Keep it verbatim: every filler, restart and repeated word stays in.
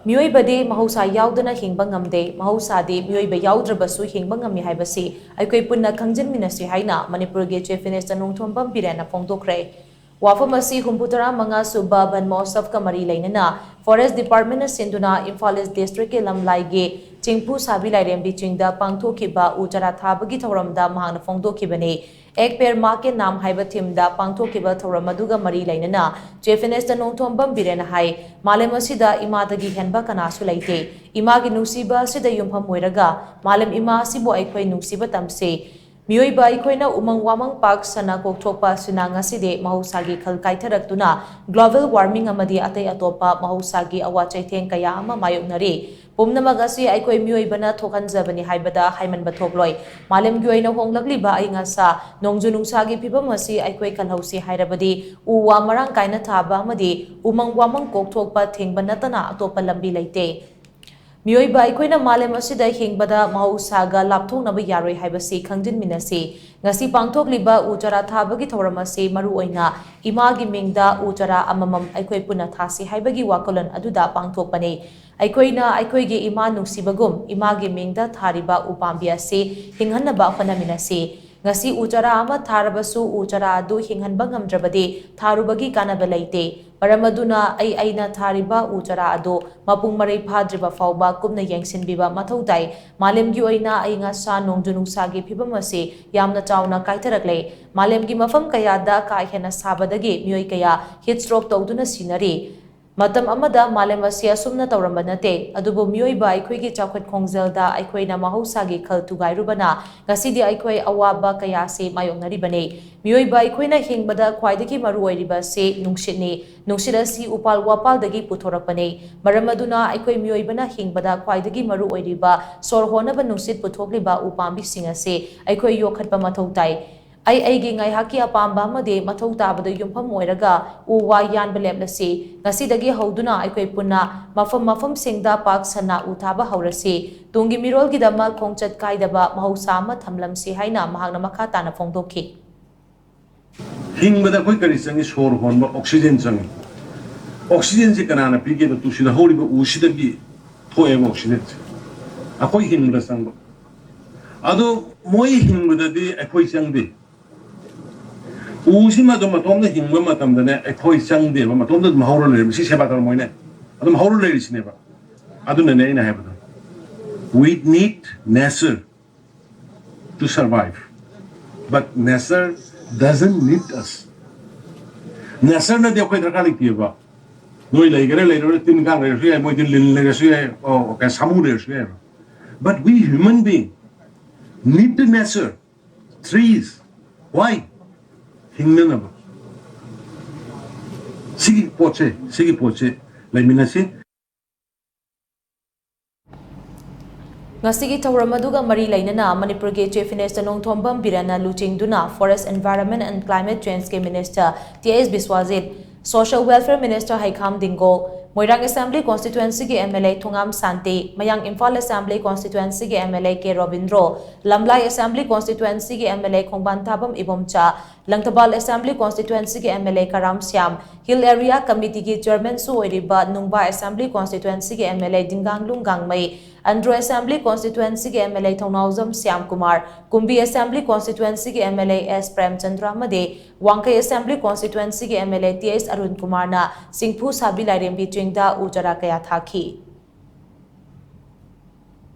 ꯃꯤꯑꯣꯏꯕꯗꯤ ꯃꯍꯧꯁꯥ ꯌꯥꯎꯗꯅ ꯍꯤꯡꯕ ꯉꯝꯗꯦ, ꯃꯍꯧꯁꯥꯗꯤ ꯃꯤꯑꯣꯏꯕ ꯌꯥꯎꯗ꯭ꯔꯕꯁꯨ ꯍꯤꯡꯕ ꯉꯝꯃꯤ ꯍꯥꯏꯕꯁꯤ ꯑꯩꯈꯣꯏ ꯄꯨꯟꯅ ꯈꯪꯖꯤꯟꯃꯤꯟꯅꯁꯤ ꯍꯥꯏꯅ ꯃꯅꯤꯄꯨꯔꯒꯤ Chief Minister ꯅꯣꯡꯊꯣꯝꯕꯝ ꯕꯤꯔꯦꯟꯅ ꯐꯣꯡꯗꯣꯛꯈ꯭ꯔꯦ꯫ ꯋꯥꯐꯝ ꯑꯁꯤ ꯍꯨꯝꯐꯨꯇꯔꯥ ꯃꯉꯥ ꯁꯨꯕ ꯕꯟ ꯃꯍꯣꯠꯁꯕꯀ ꯃꯔꯤ ꯂꯩꯅꯅ Forest Department ꯅ ꯁꯤꯟꯗꯨꯅ ꯏꯝꯐꯥꯜ East District ꯀꯤ ꯂꯝꯂꯥꯏꯒꯤ ꯆꯤꯡꯐꯨ ꯁꯥꯕꯤ ꯂꯥꯏꯔꯦꯝꯕꯤ ꯆꯤꯡꯗ ꯄꯥꯡꯊꯣꯛꯈꯤꯕ ꯎ ꯆꯥꯔꯥ ꯊꯥꯕꯒꯤ ꯊꯧꯔꯝꯗ ꯃꯍꯥꯛꯅ ꯐꯣꯡꯗꯣꯛꯈꯤꯕꯅꯤ꯫ ꯑꯦꯛ ꯄꯦꯔ ꯃꯥ ꯀꯦ ꯅꯥꯝ ꯍꯥꯏꯕ theme ꯗ ꯄꯥꯡꯊꯣꯛꯈꯤꯕ ꯊꯧꯔꯝ ꯑꯗꯨꯒ ꯃꯔꯤ ꯂꯩꯅꯅ Chief Minister ꯅꯣꯡꯊꯣꯝꯕꯝ ꯕꯤꯔꯦꯟꯅ ꯍꯥꯏ, ꯃꯥꯂꯦꯝ ꯑꯁꯤꯗ ꯏꯃꯥꯗꯒꯤ ꯍꯦꯟꯕ ꯀꯅꯥꯁꯨ ꯂꯩꯇꯦ꯫ ꯏꯃꯥꯒꯤ ꯅꯨꯡꯁꯤꯕ ꯑꯁꯤꯗ ꯌꯨꯝꯐꯝ ꯑꯣꯏꯔꯒ ꯃꯥꯂꯦꯝ ꯏꯃꯥ ꯑꯁꯤꯕꯨ ꯑꯩꯈꯣꯏ ꯅꯨꯡꯁꯤꯕ ꯇꯝꯁꯤ꯫ ꯃꯤꯑꯣꯏꯕ ꯑꯩꯈꯣꯏꯅ ꯎꯃꯪ ꯋꯥꯃꯪ ꯄꯥꯛ ꯁꯟꯅ ꯀꯣꯛꯊꯣꯛꯄ ꯑꯁꯤꯅ ꯉꯁꯤꯗꯤ ꯃꯍꯧꯁꯥꯒꯤ ꯈꯜ ꯀꯥꯏꯊꯔꯛꯇꯨꯅ global warming ꯑꯃꯗꯤ ꯑꯇꯩ ꯑꯇꯣꯞꯄ ꯃꯍꯧꯁꯥꯒꯤ ꯑꯋꯥ ꯆꯩꯊꯦꯡ ꯀꯌꯥ ꯑꯃ ꯃꯥꯌꯣꯛꯅꯔꯤ꯫ ꯄꯨꯝꯅꯃꯛ ꯑꯁꯤ ꯑꯩꯈꯣꯏ ꯃꯤꯑꯣꯏꯕꯅ ꯊꯣꯛꯍꯟꯖꯕꯅꯤ ꯍꯥꯏꯕꯗ ꯍꯥꯏꯃꯟꯕ ꯊꯣꯛꯂꯣꯏ꯫ ꯃꯥꯂꯦꯝꯒꯤ ꯑꯣꯏꯅ ꯍꯣꯡꯂꯛꯂꯤꯕ ꯑꯏꯪ ꯑꯁꯥ, ꯅꯣꯡꯖꯨ ꯅꯨꯡꯁꯥꯒꯤ ꯐꯤꯕꯝ ꯑꯁꯤ ꯑꯩꯈꯣꯏ ꯀꯜꯍꯧꯁꯤ ꯍꯥꯏꯔꯕꯗꯤ ꯎ ꯋꯥ ꯃꯔꯥꯡ ꯀꯥꯏꯅ ꯊꯥꯕ ꯑꯃꯗꯤ ꯎꯃꯪ ꯋꯥꯃꯪ ꯀꯣꯛꯊꯣꯛꯄ ꯊꯤꯡꯕ ꯅꯠꯇꯅ ꯑꯇꯣꯞꯄ ꯂꯝꯕꯤ ꯂꯩꯇꯦ꯫ ꯃꯤꯑꯣꯏꯕ ꯑꯩꯈꯣꯏꯅ ꯃꯥꯂꯦꯝ ꯑꯁꯤꯗ ꯍꯤꯡꯕꯗ ꯃꯍꯧꯁꯥꯒ ꯂꯥꯞꯊꯣꯛꯅꯕ ꯌꯥꯔꯣꯏ ꯍꯥꯏꯕꯁꯤ ꯈꯪꯖꯤꯟꯃꯤꯟꯅꯁꯤ꯫ ꯉꯁꯤ ꯄꯥꯡꯊꯣꯛꯂꯤꯕ ꯎ ꯆꯥꯔꯥ ꯊꯥꯕꯒꯤ ꯊꯧꯔꯝ ꯑꯁꯤ ꯃꯔꯨꯑꯣꯏꯅ ꯏꯃꯥꯒꯤ ꯃꯤꯡꯗ ꯎ ꯆꯥꯔꯥ ꯑꯃꯃꯝ ꯑꯩꯈꯣꯏ ꯄꯨꯟꯅ ꯊꯥꯁꯤ ꯍꯥꯏꯕꯒꯤ ꯋꯥꯈꯜꯂꯣꯟ ꯑꯗꯨꯗ ꯄꯥꯡꯊꯣꯛꯄꯅꯤ꯫ ꯑꯩꯈꯣꯏꯅ ꯑꯩꯈꯣꯏꯒꯤ ꯏꯃꯥ ꯅꯨꯡꯁꯤꯕꯒꯨꯝ ꯏꯃꯥꯒꯤ ꯃꯤꯡꯗ ꯊꯥꯔꯤꯕ ꯎꯄꯥꯝꯕꯤ ꯑꯁꯤ ꯍꯤꯡꯍꯟꯅꯕ ꯍꯣꯠꯅꯃꯤꯟꯅꯁꯤ꯫ ꯉꯁꯤ ꯎ ꯆꯥꯔꯥ ꯑꯃ ꯊꯥꯔꯕꯁꯨ ꯎ ꯆꯥꯔꯥ ꯑꯗꯨ ꯍꯤꯡꯍꯟꯕ ꯉꯝꯗ꯭ꯔꯕꯗꯤ ꯊꯥꯔꯨꯕꯒꯤ ꯀꯥꯟꯅꯕ ꯂꯩꯇꯦ꯫ ꯃꯔꯝ ꯑꯗꯨꯅ ꯑꯩ ꯑꯩꯅ ꯊꯥꯔꯤꯕ ꯎ ꯆꯥꯔꯥ ꯑꯗꯨ ꯃꯄꯨꯡ ꯃꯔꯩ ꯐꯥꯗ꯭ꯔꯤꯕ ꯐꯥꯎꯕ ꯀꯨꯞꯅ ꯌꯦꯡꯁꯤꯟꯕꯤꯕ ꯃꯊꯧ ꯇꯥꯏ꯫ ꯃꯥꯂꯦꯝꯒꯤ ꯑꯣꯏꯅ ꯑꯏꯪ ꯑꯁꯥ, ꯅꯣꯡꯖꯨ ꯅꯨꯡꯁꯥꯒꯤ ꯐꯤꯕꯝ ꯑꯁꯤ ꯌꯥꯝꯅ ꯆꯥꯎꯅ ꯀꯥꯏꯊꯔꯛꯂꯦ꯫ ꯃꯥꯂꯦꯝꯒꯤ ꯃꯐꯝ ꯀꯌꯥꯗ ꯀꯥ ꯍꯦꯟꯅ ꯁꯥꯕꯗꯒꯤ ꯃꯤꯑꯣꯏ ꯀꯌꯥ heat stroke ꯇꯧꯗꯨꯅ ꯁꯤꯅꯔꯤ꯫ ꯃꯇꯝ ꯑꯃꯗ ꯃꯥꯂꯦꯝ ꯑꯁꯤ ꯑꯁꯨꯝꯅ ꯇꯧꯔꯝꯕ ꯅꯠꯇꯦ, ꯑꯗꯨꯕꯨ ꯃꯤꯑꯣꯏꯕ ꯑꯩꯈꯣꯏꯒꯤ ꯆꯥꯎꯈꯠ ꯈꯣꯡꯖꯦꯜꯗ ꯑꯩꯈꯣꯏꯅ ꯃꯍꯧꯁꯥꯒꯤ ꯈꯜ ꯊꯨꯒꯥꯏꯔꯨꯕꯅ ꯉꯁꯤꯗꯤ ꯑꯩꯈꯣꯏ ꯑꯋꯥꯕ ꯀꯌꯥ ꯑꯁꯤ ꯃꯥꯌꯣꯛꯅꯔꯤꯕꯅꯤ꯫ ꯃꯤꯑꯣꯏꯕ ꯑꯩꯈꯣꯏꯅ ꯍꯤꯡꯕꯗ ꯈ꯭ꯋꯥꯏꯗꯒꯤ ꯃꯔꯨ ꯑꯣꯏꯔꯤꯕ ꯑꯁꯤ ꯅꯨꯡꯁꯤꯠꯅꯤ꯫ ꯅꯨꯡꯁꯤꯠ ꯑꯁꯤ ꯎꯄꯥꯜ ꯋꯥꯄꯥꯜꯗꯒꯤ ꯄꯨꯊꯣꯔꯛꯄꯅꯤ꯫ ꯃꯔꯝ ꯑꯗꯨꯅ ꯑꯩꯈꯣꯏ ꯃꯤꯑꯣꯏꯕꯅ ꯍꯤꯡꯕꯗ ꯈ꯭ꯋꯥꯏꯗꯒꯤ ꯃꯔꯨ ꯑꯣꯏꯔꯤꯕ ꯁꯣꯔ ꯍꯣꯟꯅꯕ ꯅꯨꯡꯁꯤꯠ ꯄꯨꯊꯣꯛꯂꯤꯕ ꯎꯄꯥꯝꯕꯤꯁꯤꯡ ꯑꯁꯤ ꯑꯩꯈꯣꯏ ꯌꯣꯛꯈꯠꯄ ꯃꯊꯧ ꯇꯥꯏ꯫ ꯑꯩ ꯑꯩꯒꯤ ꯉꯥꯏꯍꯥꯛꯀꯤ ꯑꯄꯥꯝꯕ ꯑꯃꯗꯤ ꯃꯊꯧ ꯇꯥꯕꯗ ꯌꯨꯝꯐꯝ ꯑꯣꯏꯔꯒ ꯎ ꯋꯥ ꯌꯥꯟꯕ ꯂꯦꯞꯂꯁꯤ꯫ ꯉꯁꯤꯗꯒꯤ ꯍꯧꯗꯨꯅ ꯑꯩꯈꯣꯏ ꯄꯨꯟꯅ ꯃꯐꯝ ꯃꯐꯝꯁꯤꯡꯗ ꯄꯥꯛ ꯁꯟꯅ ꯎ ꯊꯥꯕ ꯍꯧꯔꯁꯤ꯫ ꯇꯨꯡꯒꯤ ꯃꯤꯔꯣꯜꯒꯤꯗꯃꯛ ꯈꯣꯡꯆꯠ ꯀꯥꯏꯗꯕ ꯃꯍꯧꯁꯥ ꯑꯃ ꯊꯝꯂꯝꯁꯤ ꯍꯥꯏꯅ ꯃꯍꯥꯛꯅ ꯃꯈꯥ ꯇꯥꯅ ꯐꯣꯡꯗꯣꯛꯈꯤ꯫ ꯍꯤꯡꯕꯗ ꯑꯩꯈꯣꯏ ꯀꯔꯤ ꯆꯪꯏ? ꯁꯣꯔ ꯍꯣꯟꯕ, oxygen ꯆꯪꯏ꯫ ꯑꯣꯛꯁꯤꯖꯦꯟꯁꯦ ꯀꯅꯥꯅ ꯄꯤꯒꯦꯗ? ꯇꯨꯁꯤꯗ ꯍꯧꯔꯤꯕ ꯎꯁꯤꯗꯒꯤ ꯊꯣꯛꯑꯦꯕ ꯑꯣꯛꯁꯤꯖꯦꯟꯁꯦ꯫ ꯑꯩꯈꯣꯏ ꯍꯤꯡꯕꯗ ꯆꯪꯕ꯫ ꯑꯗꯣ ꯃꯣꯏ ꯍꯤꯡꯕꯗꯗꯤ ꯑꯩꯈꯣꯏ ꯆꯪꯗꯦ꯫ ꯎꯁꯤꯃ ꯑꯗꯨꯝ ꯃꯇꯣꯝꯗ ꯍꯤꯡꯕ ꯃꯇꯝꯗꯅꯦ, ꯑꯩꯈꯣꯏ ꯆꯪꯗꯦꯕ, ꯃꯇꯣꯝꯗ ꯑꯗꯨꯝ ꯍꯧꯔ ꯂꯩꯔꯦ꯫ ꯃꯁꯤ ꯁꯦꯕꯥ ꯇꯧꯔꯝꯃꯣꯏꯅꯦ, ꯑꯗꯨꯝ ꯍꯧꯔ ꯂꯩꯔꯤꯁꯤꯅꯦꯕ꯫ ꯑꯗꯨꯅꯅꯦ ꯑꯩꯅ ꯍꯥꯏꯕꯗꯣ, "We need nature to survive, but nature doesn't need us." ꯅꯦꯆꯔꯅꯗꯤ ꯑꯩꯈꯣꯏ ꯗꯔꯀꯥꯔ ꯂꯩꯇꯦꯕ꯫ ꯅꯣꯏ ꯂꯩꯒꯦꯔꯥ ꯂꯩꯔꯣꯏꯔꯥ, ꯇꯤꯟ ꯀꯥꯡ ꯂꯩꯔꯁꯨ ꯌꯥꯏ, ꯃꯣꯏꯗꯤ ꯂꯤꯟ ꯂꯩꯔꯁꯨ ꯌꯥꯏ, ꯑꯣ, ꯀꯩ, ꯁꯥꯃꯨ ꯂꯩꯔꯁꯨ ꯌꯥꯏꯕ꯫ But we human being need the nature, trees. Why? ꯍꯤꯡꯅꯅꯕ꯫ ꯁꯤꯒꯤ ꯄꯣꯠꯁꯦ, ꯁꯤꯒꯤ ꯄꯣꯠꯁꯦ ꯂꯩꯃꯤꯟꯅꯁꯤ꯫ ꯉꯁꯤꯒꯤ ꯊꯧꯔꯝ ꯑꯗꯨꯒ ꯃꯔꯤ ꯂꯩꯅꯅ ꯃꯅꯤꯄꯨꯔꯒꯤ Chief Minister ꯅꯣꯡꯊꯣꯝꯕꯝ ꯕꯤꯔꯦꯟꯅ ꯂꯨꯆꯤꯡꯗꯨꯅ Forest, Environment and Climate Change ꯀꯤ Minister T H Biswajit, Social Welfare Minister Heikham Dingo, Moirang Assembly Constituency ꯒꯤ M L A Thongam Shanti, Mayang Imphal Assembly Constituency ꯒꯤ M L A K Robindro, Lamlai Assembly Constituency ꯒꯤ M L A Khongban Thabam Ibomcha, Langthabal Assembly Constituency ꯒꯤ M L A Karam Shyam, Hill Area Committee ꯒꯤ Chairman ꯁꯨ ꯑꯣꯏꯔꯤꯕ Nungba Assembly Constituency ꯒꯤ M L A Dinganglung Gangmei, Andro Assembly Constituency ꯒꯤ M L A Thounaojam Shyam Kumar, Kumbi Assembly Constituency ꯒꯤ M L A S Premchandra ꯑꯃꯗꯤ Wangkhei Assembly Constituency ꯒꯤ M L A T S Arun ꯀꯨꯃꯥꯔꯅ ꯁꯤꯡꯐꯨ ꯁꯥꯕꯤ ꯂꯥꯏꯔꯦꯝꯕꯤ ꯆꯤꯡꯗ ꯎ ꯆꯥꯔꯥ ꯀꯌꯥ ꯊꯥꯈꯤ꯫